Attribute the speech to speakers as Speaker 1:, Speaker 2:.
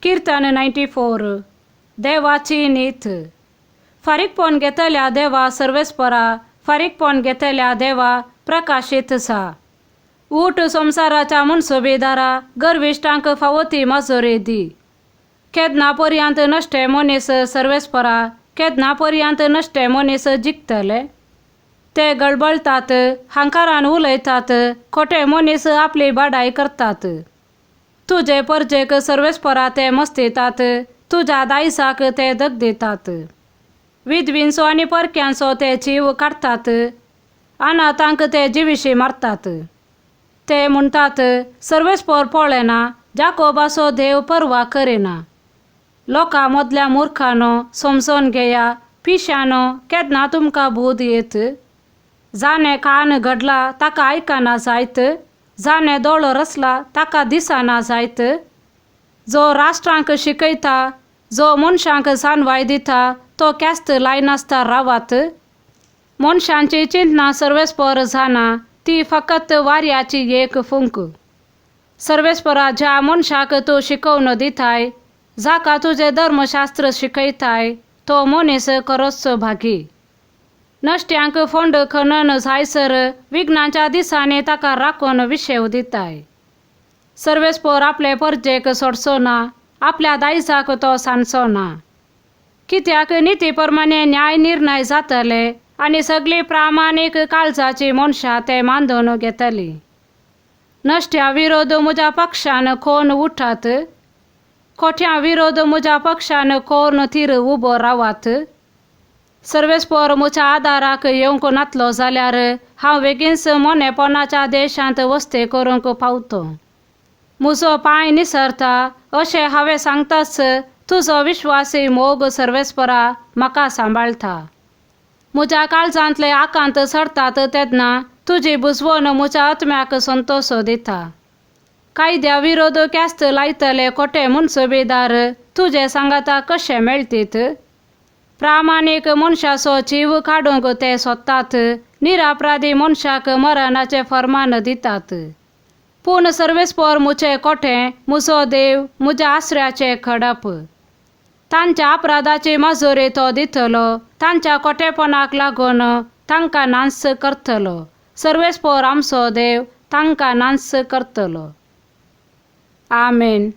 Speaker 1: किर्तन 94. देवाची नीत. फारीकपण घेतल्या देवा सर्वेस्परा, फारीकपण घेतल्या देवा प्रकाशीत जा. ऊठ संवसाराच्या मनसुबेदारा, गर्विश्टांक फावो ती मजुरी दी. केन्ना पर्यंत नश्टे मनीस सर्वेस्परा, केन्ना पर्यंत नश्टे मनीस जिखतले? ते गळबळटात, हांकारान उलयतात, खोटे मनीस आपली बडाय करतात. तुजे परजेक सर्वेस्परा ते मस्तितात, तुज्या दायजाक ते दग दितात. विधवींचो आनी परक्यांचो ते जीव काडटात, अनाथांक ते जिविशी मारतात. ते म्हणटात, सर्वेस्पर पळयना, जाकोबाचो देव पर्वा करिना. लोकां मदल्या मुर्खानो समजून घेया, पिश्यानो केन्ना तुमकां बूद येत? जाणें कान घडला ताका आयकना जायत, जाणें दोळो रचला ताका दिसना जायत. जो राष्ट्रांक शिकयता, जो मनशांक जाणवाय दिता, तो ख्यास्त लायनासता रावात. मनशांची चिंतना सर्वेस्पर जाणा, ती फकत वाऱ्याची एक फुंक. सर्वेस्परा ज्या मनशाक तूं शिकोवन दिताय, जाका तुजें धर्मशास्त्र शिकयताय, तो मनीस खरोच भागी. नश्ट्यांक फोंड खणन जायसर विघ्नांच्या दिसांनी ताका राखून विशेव दिताय. सर्वेस्पर आपले परजेक सोडचो ना, आपल्या दायजाक तो सांडचो ना. कित्याक निती प्रमाणे न्याय निर्णय जातले आनी सगळीं प्रामाणीक काळजाची मनशां ते मानून घेतली. नश्ट्या विरोध म्हज्या पक्षान कोण उठात, खोट्या विरोध म्हज्या पक्षान कोण थीर उबो रावात. सर्वेस्पर म्हज्या आदाराक येवंक नातलो जाल्यार हांव बेगीनच मोनेपणाच्या देशांत वस्ती करूंक पावतो. म्हजो पांय निसरता अशें हांवें सांगताच तुजो विश्वासी मोग सर्वेस्परा म्हाका सांबाळटा. म्हज्या काळजांतले आकांत सरतात तेन्ना तुजी बुजवण म्हज्या आत्म्याक संतोश दिता. कायद्या विरोध ख्यास्त लायतले खोटे मनसुबेदार तुजे सांगाता कशे मेळटीत? प्रामाणीक मनशाचो जीव काडूंक ते सोदतात, निरापराधी मनशाक मरणाचें फर्मान दितात. पूण सर्वेस्पर म्हजें कोठें, म्हजो देव म्हज्या आसऱ्याचें खडप. तांच्या अपराधाची मजुरी तो दितलो, तांच्या खोटेपणाक लागून तांकां नाश करतलो. सर्वेस्पर आमचो देव तांकां नाश करतलो. आमेन.